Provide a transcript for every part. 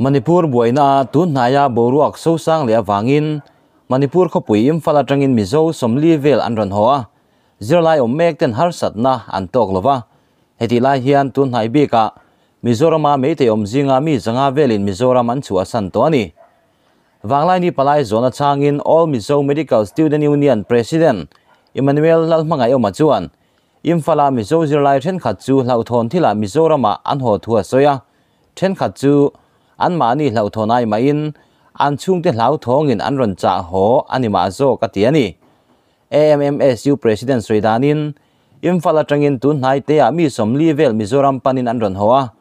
Manipur buaina tun hnaia boruak sosang leh awangin Manipur khawpui Imphal atangin Mizo 40 vel an rawn haw a, zirlai awm mek ten harsatna an tawk lova. Heti lai hian tun hnai bikah Mizorama Meitei awm zinga mi 500 velin Mizoram an chhuah san tawh a ni. Vanglaini palai zawna changin All Mizo Medical Student Union President Emmanuel Lalhmangaihawma chuan Imphala Mizo zirlai thenkhat chu hlauhthawn thila Mizorama an haw thu a sawi a, thenkhat chu an mahni hlauhthawn ai maiin an chhungte hlauthawngin an rawn chah haw ani mah zawk a ti a ni. AMMSU President Suidanin Imphal atangin tun hnai te ah mi 40 vel Mizoram panin an rawn haw a,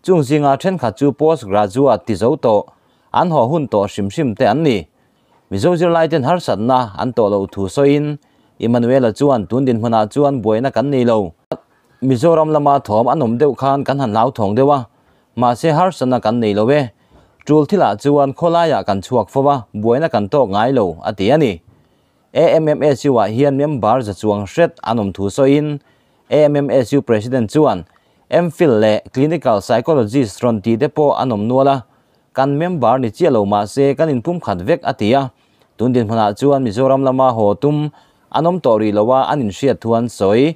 chung zinga thenkhat chu postgraduate ti zo tawh an haw hun tawh hrim hrim te an ni. Mizo zirlai ten harsatna an tawh lo thu sawiin Emmanuela chuan tun din hmunah chuan buaina kan nei lo. Mizoram lama thawm an awm deuh khan kan han hlauthawng deuh a, mahse harsatna kan nei lo e. Tul thilah chuan khawlaiah kan chhuak fo a, buaina kan tawk ngai lo a ti a ni. AMMSU ah hian member za chuang hret an awm thu sawiin AMMSU President chuan MPhil leh Clinical Psychologist rawn ti te pawh an awm nual a, kan member ni chiah lo mahse kan inpum khat vek a ti a. Tun din hmunah chuan Mizoram lama haw tum an awm tawh rih lo a, an inhriat thu an sawi.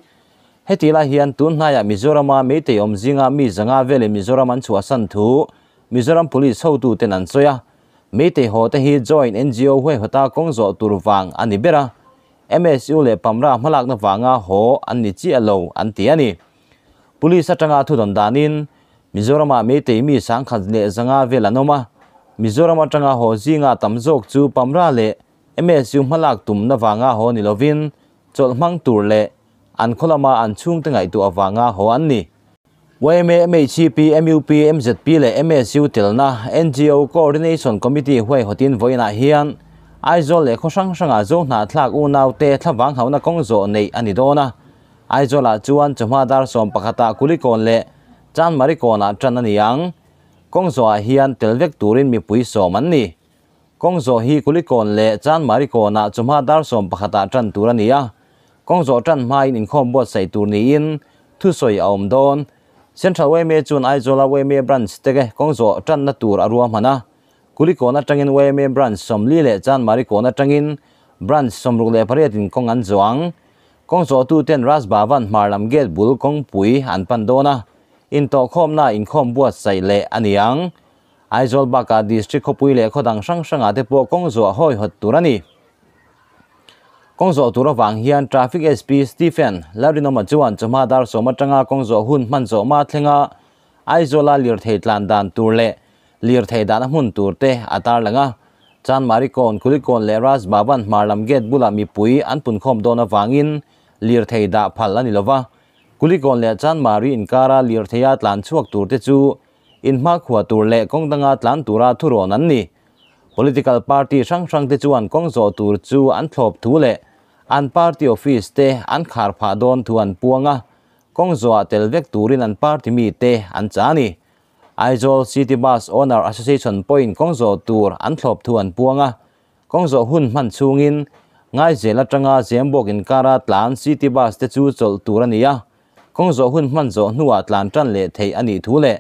Heti lai hian tun hnaiah Mizorama Meitei awm zinga mi 500 velin Mizoram an chhuah san thu Mizoram Police hotu ten an sawi a. Meitei haw te hi joint NGO huaihawta kawng zawh tur wang ani ber a, MSU leh Pamra hmalakna wanga haw an ni chiah lo an ti a ni. Police atanga thu dawn danin Mizorama Meitei mi 1,500 vel an awm a, Mizoram atanga haw zinga tam zawk chu Pamra leh MSU hmalak tumna wanga haw ni lovin chawlhmang tur leh an khawlama an chhungte ngaihtuah awanga haw an ni. YMA, MHCP, MUP, MZP leh MSU telna NGO Coordination Committee huaihawtin vawiinah hian Aizawl leh khaw hrang hrangah zo hna thlak unau te thlavang hauhna kawng zawh nei a ni dawn a. Aizawlah chuan chawhma dar 11ah Kulikawn leh Chanmari kawnah tan a ni ang. Kawng zawhah hian tel vek turin mipui 10 an ni. Kawng zawh hi Kulikawn leh Chanmari kawnah chawhma dar 11ah tan tur a ni a. Kawng zawh tan hmain inkhawm buatsaih tur niin thu sawi a awm dawn. Central YMA chuan Aizawla YMA branch te kawng zawh tanna tur a ruah hman a. Kulikawn atangin YMA branch 40 leh Chanmari kawn atangin branch 68 in kawng an zawh ang. Kawng zawh tu ten Raj Bhavan hmar lam gate bul kawng pui an pan dawn a. Intawhkhawmna inkhawm buatsaih leh a ni ang. Aizawl bakah district khawpui leh khawdang hrang hrangah te pawh kawng zawh hawi hawt tur a ni. Kawng zawh tur awang hian Traffic SP Stephen Larinawma chuan chawhma dar 10 atanga kawng zawh hun hman zawh ma thlenga Aizawla lirthei tlan dan tur leh lirthei dan a hmun tur te a tarlang a. Chanmari kawn, Kulikawn leh Raj Bhavan hmar lam gate bula mipui an punkhawm dawn awangin lirthei dah phal a ni lova. Kulikawn leh Chanmari inkara lirtheia tlan chhuak tur te chu inhma khua tur leh kawng danga tlan tura thurawn an ni. Political party hrang hrang te chuan kawng zawh tur chu an thlawp thu leh an party office te an khar phah dawn thu an puang a, kawng zawhah tel vek turin an party mi te an cha ni. Aizawl City Bus Owner Association pawhin kawng zawh tur an thlawp thu an puang a, kawng zawh hun hman chhungin Ngaizel atanga Zembawk inkara tlan City Bus te chu chawlh tur a ni a, kawng zawh hun hman zawh hnuah tlan tan leh thei a nih thu leh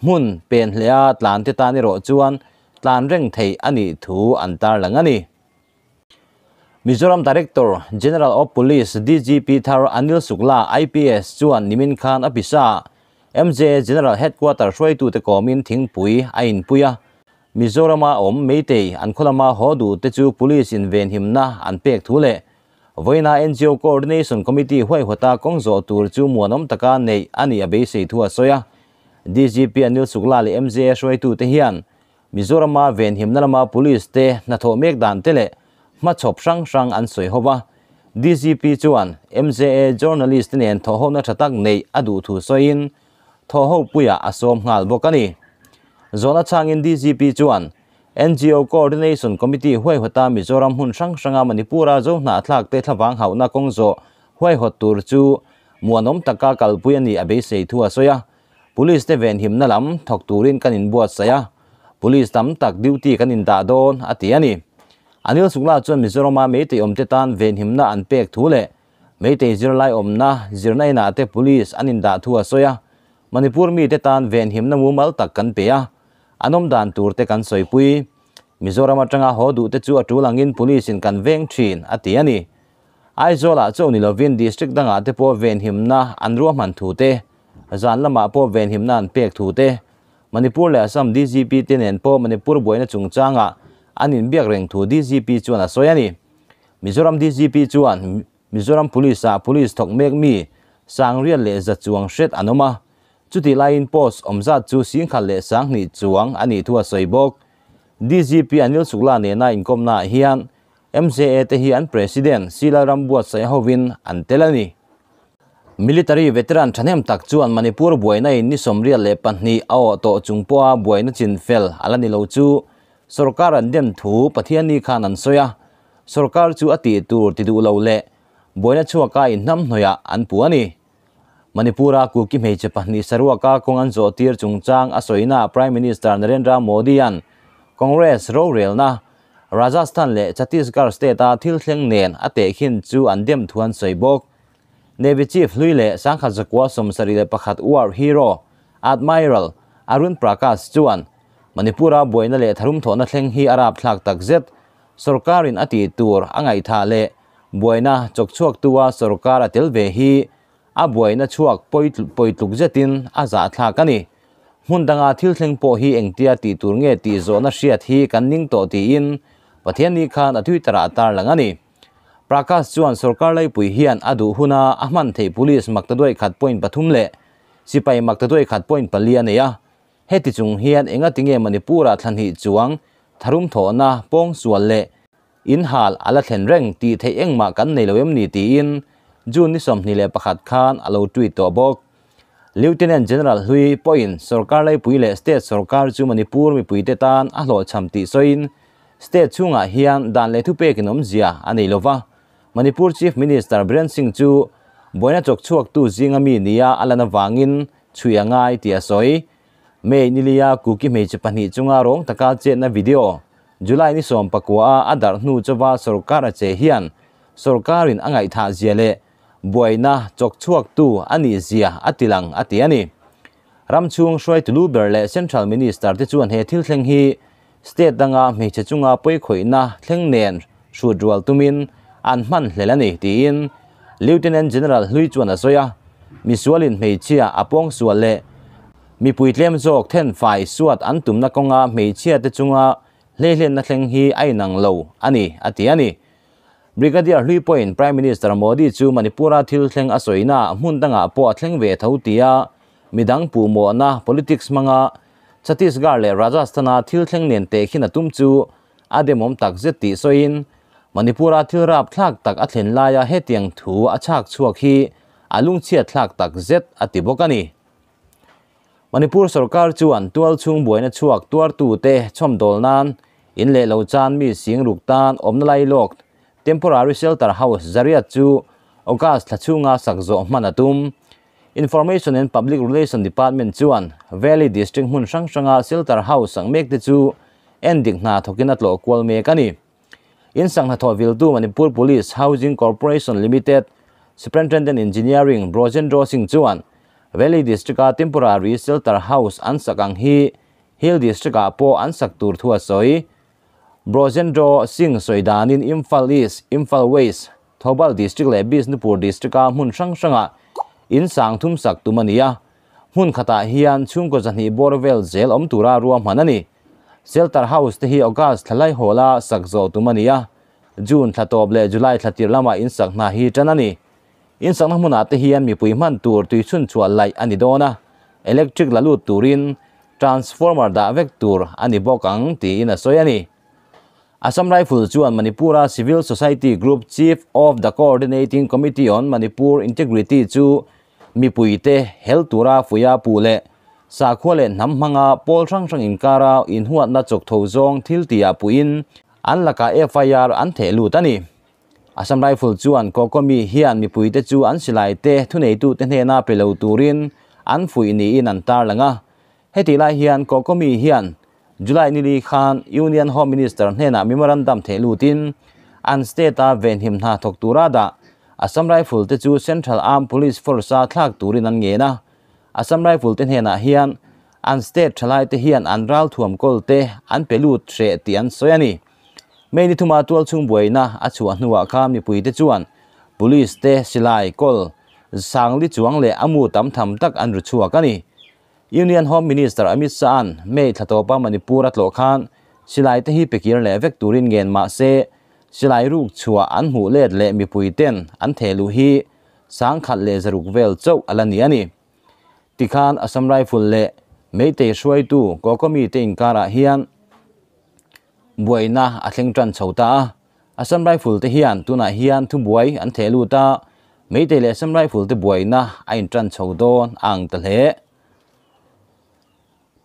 hmun pen hlea tlan te tan erawh chuan tlan reng thei a nih thu an tarlang a ni. Mizoram Director General of Police DGP thar Anil Shukla IPS chuan nimin khan a pisa MJ General Headquarter hruaitu te kawmin thingpui a inpui a. Mizorama awm Meitei an khawlama haw duh te chu police in venhimna an pek thu leh vawiina NGO Coordination Committee huaihawta kawng zawh tur chu muanawm taka nei a ni a beisei thu a sawi a. DGP Anil Shukla leh MJ hruaitu te hian Mizorama venhimna lama police te hnathawh mek dan te leh hmachhawp hrang hrang an sawi ho a. DGP chuan MJA journalist te nen thawhhona tha tak nei a duh thu sawiin thawhho puia a sawm nghal bawk a ni. Zawhna changin DGP chuan NGO Coordination Committee huaihawta Mizoram hmun hrang hranga Manipura zo hna thlak te thlavang hauhna kawng zawh huaihawt tur chu muanawm taka kalpui a ni a beisei thu a sawi a. Police te venhimna lam thawk turin kan inbuatsaih a, police tam tak duty kan indah dawn a ti a ni. Anil Shukla chuan Mizorama Meitei awm te tan venhimna an pek thu leh Meitei zirlai awmna zirna inah te police an indah thu a sawi a. Manipur mi te tan venhimna mumal tak kan pe a. An awm dan tur te kan sawipui. Mizoram atanga haw duh te chu a tul angin Police in kan veng thin, a ti a ni. Aizawl-ah chauh ni lovin District dangah te pawh venhimna an ruahman thu te, zan lamah pawh venhimna an pek thu te, Manipur leh Assam DGP te nen pawh Manipur buaina chungchangah an inbiak reng thu DGP chuan a sawi a ni. Mizoram DGP chuan Mizoram Police-ah Police thawk mek mi Sangriat leh za chuang hret an awm a, chutih laiin post awm zat chu Singkhat leh Sanghnih chuang a nih thu a sawi bawk. DGP Anil Shukla nena inkawmnaah hian MJA te hi an President Sila Rambuatsaih hovin an tel a ni. Military veteran thahnem tak chuan Manipur buaina in ni 82 a awh tawh chung pawha buaina chin fel a la ni lo chu sorkar an dem thu Pathianni khan an sawi a, sorkar chu a tih tur ti duh lo leh buaina chhuaka inhnamhnawihah an puh a ni. Manipur-a Kuki hmeichhe pahnih saruaka kawng an zawh tir chungchang a sawina Prime Minister Narendra Modi-a'n Congress rorelna Rajasthan leh Chhattisgarh state-a thil thleng nen a tehkhin chu an dem thu an sawi bawk. Navy Chief hlui leh 1971 War Hero Admiral Arun Prakash chuan Manipur-a buaina leh tharum thawhna thleng hi a rapthlak takzet. Sorkarin a tih tur a ngaihthah leh buaina chawkchhuaktua sorkar a tel ve hi a buaina chhuak pawitluk zetin a zahthlak a ni. Hmun danga thil thleng pawh hi engtia tih tur nge tih zawhna hriat hi kan ning tawh tiin Pathianni khan a Twitter-ah a tarlang a ni. Prakash chuan sorkar laipui hian a duh huna a hman theih police maktaduai khat point pathum leh sipai maktaduai khat point pali a nei a. Heti chung hian engatinge Manipur-ah thla hnih chuang tharum thawhna pawngsual leh Inhal a la thlen reng tih theih engmah kan nei lo em ni tiin June ni 21 khan a lo tweet tawh bawk. Lieutenant General hlui pawhin sorkar laipui leh state sorkar chu Manipur mipuite tan a hlawhchham tih sawiin state chhungah hian dan leh thupekin awmzia a nei lova, Manipur Chief Minister Biren Singh chu buaina chawkchhuaktu zinga mi nia a lan avangin chhui a ngai tih a sawi. May nilia Kuki hmeichhe pahnih chunga rawng taka chetna video July ni 19 a a darh hnu chauva sorkar a che hian sorkarin a ngaihthah zia leh buaina chawkchhuaktu a nih zia a ti lang a ti a ni. Ram chhung hruaitu lu ber leh Central Minister te chuan he thil thleng hi state danga hmeichhe chunga pawikhawihna thleng nen hrut rual tumin an hman hlel a ni tiin Lieutenant General hlui chuan a sawi a. Misualin hmeichhia a pawngsual leh Mipui tlem zawk thenfai suat an tumna kawnga hmeichhia te chunga hleihlenna thleng hi a inang lo a ni, a ti a ni. Brigadier hlui pawhin Prime Minister Modi chu Manipur-a thil thleng a sawina hmun dangah pawh a thleng ve tho tia midang puhmawhna politics hmanga Chhattisgarh leh Rajasthan-a thil thleng nen tehkhin a tum chu a demawm takzet tih sawiin Manipur-a thil rapthlak tak a thlen laia hetiang thu a chhak chhuak hi a lungchhiat thlak takzet a ti bawk a ni. Manipur sorkar chuan tualchhung buaina chhuak tuartute chhawmdawl nan in leh lo chan mi sing ruk tan awmna lailawk Temporary Shelter House zariat chu August thla chhunga sak zawh hman a tum. Information and Public Relation Department chuan Valley District hmun hrang hranga Shelter House sak mekte chu endik hna thawkin a tlawh kual mek a ni. In sangha thawh viltu Manipur Police Housing Corporation Limited Superintendent Engineering Brojendro Singh chuan Valley District-a Temporary Shelter House an sak ang hi Hill District-ah pawh an sak tur thu a sawi. Brojendro Singh sawi danin Imphal East, Imphal West, Thoubal District leh Bishnupur District-a hmun hrang hrangah in sang thum sak tum a ni a, hmun khatah hian chhungkaw zahnih bawr vel zel awm tura ruahman a ni. Shelter House te hi August thla laihawla sak zawh tum a ni a, June thla tawp leh July thla tir lamah in sak hna hi tan a ni. In sakna hmunah te hian mipui hman tur tui chhun chhuah laih a ni dawn a, electric la lut turin transformer dah vek tur a ni bawk ang tiin a sawi a ni. Assam Rifle chuan Manipur-a Civil Society Group Chief of the Coordinating Committee on Manipur Integrity chu Mipuite hel tura fuia puh leh sakhua leh hnam hmanga pawl hrang hrang inkara inhuatna chawk tho zawng thil tihah puhin an lakah FIR an theh lut a ni. Assam Rifle chuan Kokomi hian mipuite chu an silaite thuneitute hnena pe lo turin an fuih niin an tarlang a. Hetih lai hian Kokomi hian July nili khan Union Home Minister hnenah memorandum theh lutin an state-a venhim hna thawk tura dah Assam Rifle te chu Central Armed Police Force-a thlak turin an ngen a. Assam Rifle te hnenah hian An state thalai te hian an ralthuam kawl te an pe lut hreh tih an sawi a ni. May ni thuma tualchhung buaina a chhuah hnuah khan mipui te chuan police te silai kawl sangli chuang leh a mu tam tham tak an ru chhuak a ni. Union Home Minister Amit Shah-a'n May thla tawpa Manipur a tlawh khan silai te hi pe kir leh vek turin ngen mah se silai ruk chhuah an hmuh let leh mipui ten an theh luh hi 10,600 vel chauh a la ni a ni. Tikhan Assam Rifle leh Meitei hruaitu Kokomi te inkarah hian buaina a thleng tan chho ta a. Assam Rifle te hian tunah hian thubuai an theh lut a, Meitei leh Assam Rifle te buaina a intan chho dawn a ang ta hle.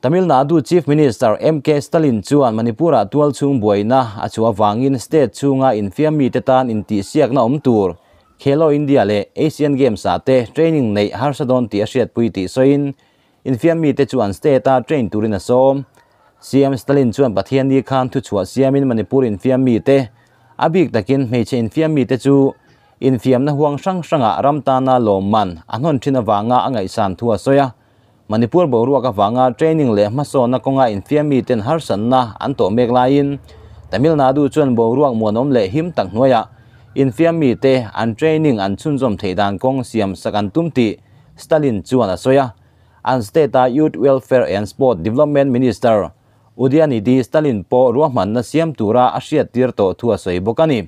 Tamil Nadu Chief Minister MK Stalin chuan Manipur-ah tualchhung buaina a chhuah avangin state chhunga infiam mite tan intihsiakna awm tur Khelo India leh Asian Games-ah te training neih harsa dawn tih a hriatpui tih sawiin infiam mite chu an state-a train turin a sawm. CM Stalin chuan Pathianni khan thuchhuah siamin Manipur infiam mite, a bik takin hmeichhe infiam mite chu infiamna huang hrang hrangah ram tana lawmman a hnawn thin avanga a ngaihsan thu a sawi a. Manipur boruak avanga training leh hmasawnna kawnga infiam miten harsatna an tawh mek laiin Tamil Nadu chuan boruak muanawm leh him tak hnuaiah infiam mite an training an chhunzawm theih dan kawng siam sak an tum tih Stalin chuan a sawi a. An state-a Youth Welfare and Sport Development Minister Udhayanidhi Stalin pawh ruahmanna siam tura a hriattir tawh thu a sawi bawk a ni.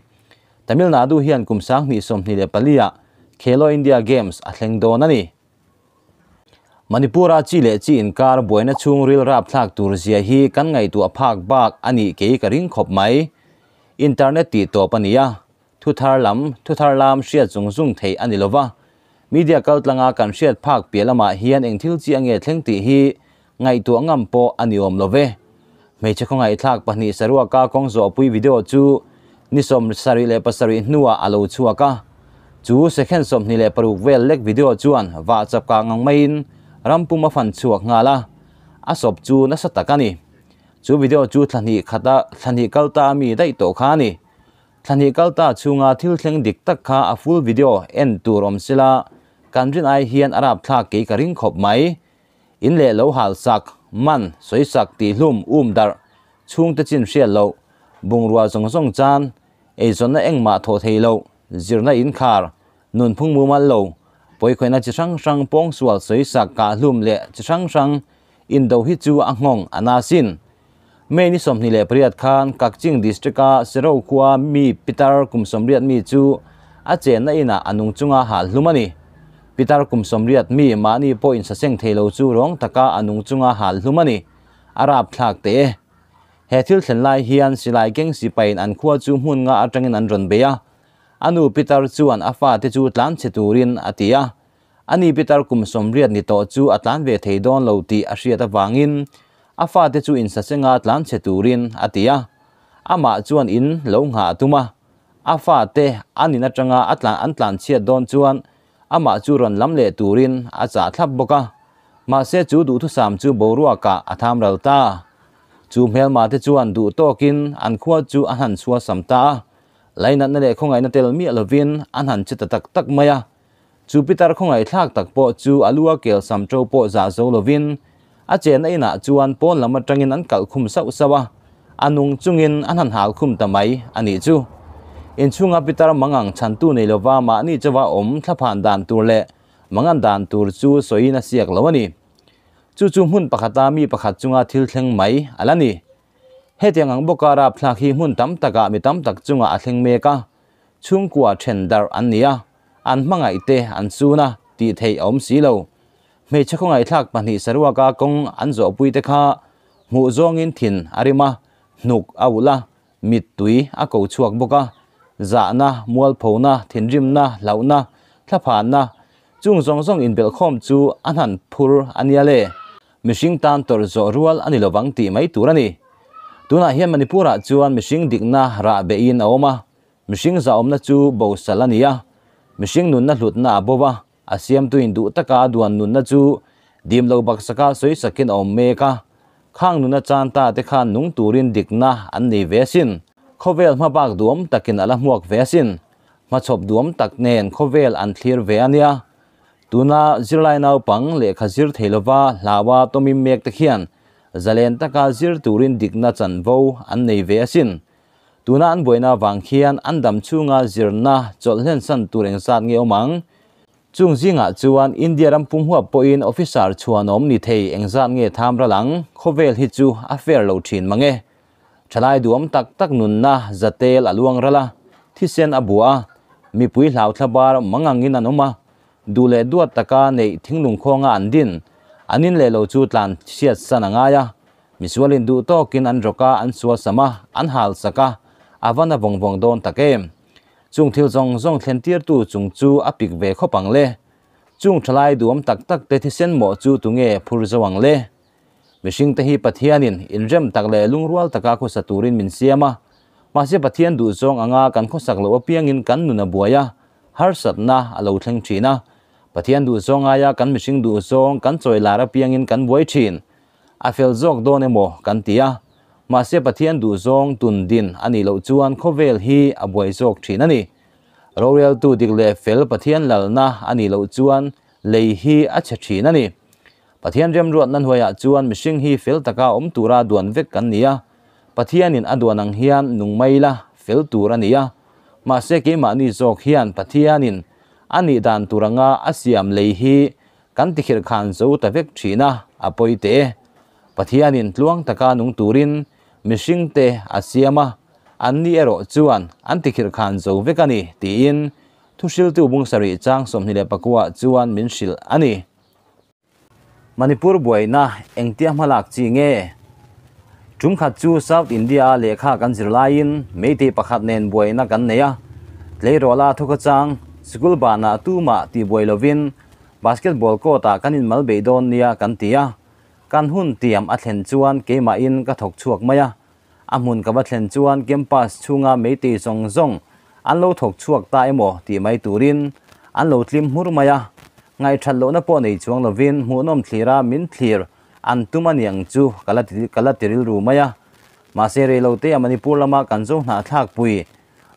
Tamil Nadu hian kum 2024-ah Khelo India Games a thleng dawn a ni. Manipur-a chi leh chi inkar buaina chhungril rapthlak tur zia hi kan ngaihtuah phak bak a nih kei ka ring khawp mai. Internet tih tawp a ni a, thu thar lam, thu thar lam hriat zung zung theih a ni lo va. Media kaltlanga kan hriat phak piah lamah hian eng thil chi ange thleng tih hi ngaihtuah ngam pawh a ni awm lo ve. Hmeichhe khawngaihthlak pahnih saruaka kawng zawhpui video chu ni 77 hnuah a lo chhuak a. Chu second 26 vel lek video chuan vah chap kang ang maiin ram pum a fan chhuak nghal a, a sawp chu nasa tak a ni. Chu video chu thla hnih khata thla hnih kal ta a mi daih tawh kha a ni. Thla hnih kal ta chhunga thil thleng dik tak kha a full video en tur awm sela kan rin ai hian a rapthlak kei ka ring khawp mai. In leh lo hal sak, man, sawi sak, tihhlum, um darh, chhungte chin hriat loh, bungrua zawng zawng chan, eizawnna engmah thawh thei loh, zirna inkhar, nunphung mumal lo, pawikhawihna chi hrang hrang pawngsual sawi sak kahhlum leh chi hrang hrang indo hi chu a nghawng a na sin. May ni 28 khan Kakching District-a Sero khua mi pitar kum 80 mi chu a chenna inah a nung chunga hal hlum a ni. Pitar kum 80 mi mahni pawh insaseng thei lo chu rawng taka a nung chunga hal hlum a ni. A rapthlak teh e. He thil thlen lai hian silai keng sipain an khua chu hmun nga atangin an rawn bei a. A nu pitar chuan a fate chu tlan chhe turin a ti a. Ani pitar kum 80 ni tawh chu a tlan ve thei dawn lo tih a hriat avangin a fate chu insasenga tlan chhe turin a ti a. Amah chuan in lo nghah a tum a. A fate an in atanga a tlan an tlan chhiat dawn chuan amah chu rawn lam leh turin a chah thlap bawk a. Mahse chu duhthusam chu boruakah a tham ral ta. Chu hmelma te chuan duh tawkin an khua chu a han chhuah sam ta a. Lainatna leh khawngaihna tel miah lovin an han che ta tak tak mai a. Chu pitar khawngaihthlak tak pawh chu a lu a kel sam ṭo pawh zah zo lovin a chenna inah chuan pawn lam aṭangin an kalh khum sauh sauh a, a nung chungin an han hal khum ta mai a nih chu. Inchhunga pitar mangang chhantu nei lova mahni chauha awm thlaphan dan tur leh mangan dan tur chu sawiin a siak lo a ni. Chu chu hmun pakhata mi pakhat chunga thil thleng mai a la ni. Hetiang ang bawka rapthlak hi hmun tam takah mi tam tak chungah a thleng mek a, chhungkua then darh an ni a, an hmangaih te an sun a tih theih a awm si lo. Hmeichhe khawngaihthlak pahnih saruaka kawng an zawhpui te kha hmuh zawngin thin a rim a, hnuk a ulh a, mittui a ko chhuak bawk a. Zahna, mualphona, thinrimna, hlauhna, thlaphanna, chung zawng zawng inbelhkhawm chu an han phur a nia le. Mihring tan tawrh zawh rual a ni lovang tih mai tur a ni. Tunah hian Manipur-ah chuan mihring dikna rah behin a awm a, mihring zahawmna chu bosal a ni a, mihring nunna hlutna a bo va, a siamtuin duh taka a duan nunna chu dim lo baksaka sawi sakin a awm mek a. Khang nuna chan ta te khan nung turin dikna an nei ve asin. Khawvel hmabak duam takin a la hmuak ve asin. Hmachhawp duam tak nen khawvel an thlir ve a nia. Tuna zirlai naupang lehkha zir thei lova hlaua tawmim mek te khian zalen taka zir turin dikna chanvo an nei ve asin. Tuna an buaina vang khian an dam chhunga zirna chawlh hlensan tur engzat nge awm ang? Chung zingah chuan India ram pum huap pawhin officer chhuanawm ni thei engzat nge tham ral ang? Khawvel hi chu a fair lo thin mang e. Thalai duam tak tak nunna zatel a luang ral a, thisen a bua a, mipui hlauthla bar mangangin an awm a, Duh leh duat taka neih thinglung khawnga an din, an in leh lo chu tlan hriat san a ngai a. Misualin duh tawkin an rawk a, an sual sam a, an hal sak a, a va na vawng vawng dawn tak em. Chung thil zawng zawng thlen tirtu chung chu a pik ve khawp ang le. Chung thalai duhawm tak tak te thisen mawh chu tunge phur zo ang le? Mihringte hi Pathianin inrem tak leh lungrual taka khawsa turin min siam a. Mahse Pathian duhzawng anga kan khawsak loh apiangin kan nun a buai a, harsatna a lo thleng thin a. Pathian duhzawng aia kan mihring duhzawng kan chawi lar apiangin kan buai thin. A fel zawk dawn emaw kan ti a. Mahse Pathian duhzawng tun din a nih loh chuan khawvel hi a buai zawk thin a ni. Roreltu dik leh fel Pathian lalna a nih loh chuan lei hi a chhe thin a ni. Pathian remruatna hnuaiah chuan mihring hi fel taka awm tura duan vek kan ni a. Pathianin a duan ang hian nung mai ila fel tur a ni a. Mahse keimahni zawk hian Pathianin a nih dan tur anga a siam lei hi kan tikhirh khan zo ta vek thin a, a pawi teh e. Pathianin tluang taka nung turin mihringte a siam a, anni erawh chuan an tikhirh khan zo vek a ni tiin Thuhriltu bung sarih chang 24 chuan min hrilh a ni. Manipur buaina engtia hmalak chi nge? Tum khat chu South India-a lehkha kan zir laiin Meitei pakhat nen buaina kan nei a. Tleirawla thuka chang, sikul banah tumah tih buai lovin basketball court-ah kan inmal beih dawn nia kan ti a. Kan hun tiam a thlen chuan keimahin ka thawk chhuak mai a. A hmun ka va thlen chuan campus chhunga Meitei zawng zawng an lo thawk chhuak ta emaw tih mai turin an lo tlim hmur mai a. Ngaihthat lohna pawh nei chuang lovin hmuhnawm thlira min thlir an tum a niang chu ka la ka la ti rilru mai a. Mahse reilote a Manipur lama kan zo hnahthlak pui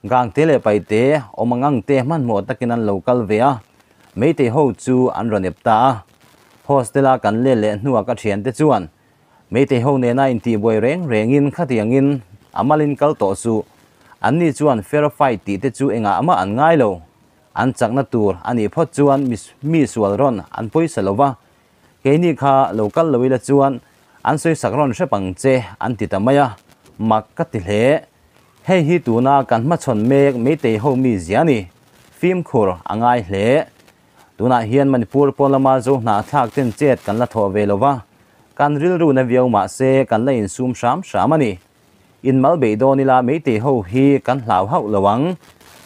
Gangte leh Paite awm ang ang te hmanhmawh takin an lo kal ve a, Meitei ho chu an rawn ep ta a. Hostel-a kan let leh hnuah ka thiante chuan Meitei ho nena intihbuai reng rengin khatiangin a malin kal tawh suh. Anni chuan fair fight tih te chu engah mah an ngai lo. An chakna tur a nih phawt chuan mi sual rawn an pawisa lo va, keini kha lo kal lo ila chuan an sawisak rawn hrep ang che an ti ta mai a, mak ka ti hle. Hei hi tuna kan hmachhawn mek Meitei ho mi zia a ni. Fimkhur a ngai hle. Tunah hian Manipur pawn lama zo hnahthlak ten chet kan la thawh ve lo va, kan rilru na viau mah se kan la insum hram hram a ni. Inmal beih dawn ila Meitei ho hi kan hlau hauh lo ang.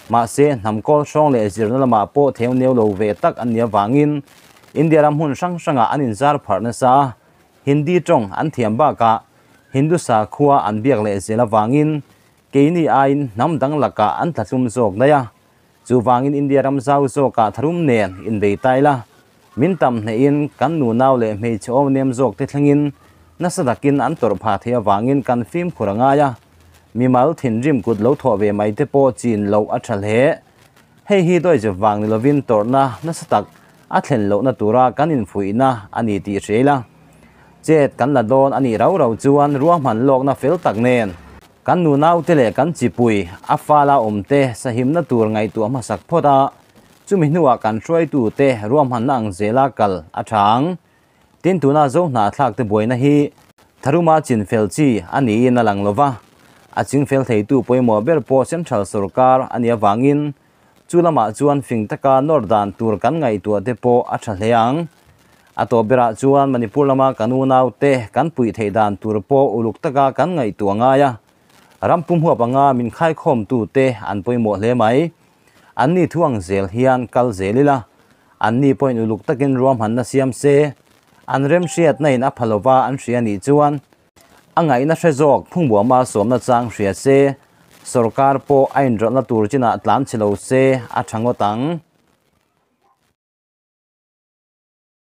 Mahse, hnam kawl hrawng leh zirna lamah pawh theu neu lo ve tak an nih avangin India ram hmun hrang hrangah an inzar pharh nasa a, Hindi tawng an thiam bakah Hindu sakhua an biak leh zel avangin keini aiin hnam dang lakah an tlatlum zawk daih a. Chuvangin India ram zau zawkah tharum nen inbei ta ila, min tam hnehin kan nunau leh hmeichhe awm nem zawk te thlengin nasa takin an tawrh phah theih avangin kan fimkhur a ngai a, mimal thinrim kut lo thawh ve mai te pawh chin loh a tha hle. Hei hi dawizep vang ni lovin tawrhna nasa tak a thlen lohna tura kan infuihna a ni tih hria ila, chet kan la dawn a nih rau rau chuan ruahman lawkna fel tak nen Kan nunaute leh kan chipui a fala awmte sahimna tur ngaihtuah hmasak phawt a, chumi hnuah kan hruaitute ruahmanna ang zela kal a tha ang. Tin, tuna zo hnahthlakte buaina hi tharuma chinfel chi a niin a lang lova, a chingfel theitu pawimawh ber pawh Central sorkar a nih avangin chu lamah chuan fing taka nawr dan tur kan ngaihtuah te pawh a tha hle ang. A tawp berah chuan Manipur lama kan unaute kan puih theih dan tur pawh uluk taka kan ngaihtuah ngai a, ram pum huap anga min khaikhawmtute an pawimawh hle mai. Anni thu ang zel hian kal zel ila, anni pawhin uluk takin ruahmanna siam se, an remhriatna in a pha lova an hria nih chuan a ngaihna hre zawk phungbuama sawmna chang hria se, sorkar pawh a inrawlhna tur chinah tlan chhe lo se a tha ngawt ang.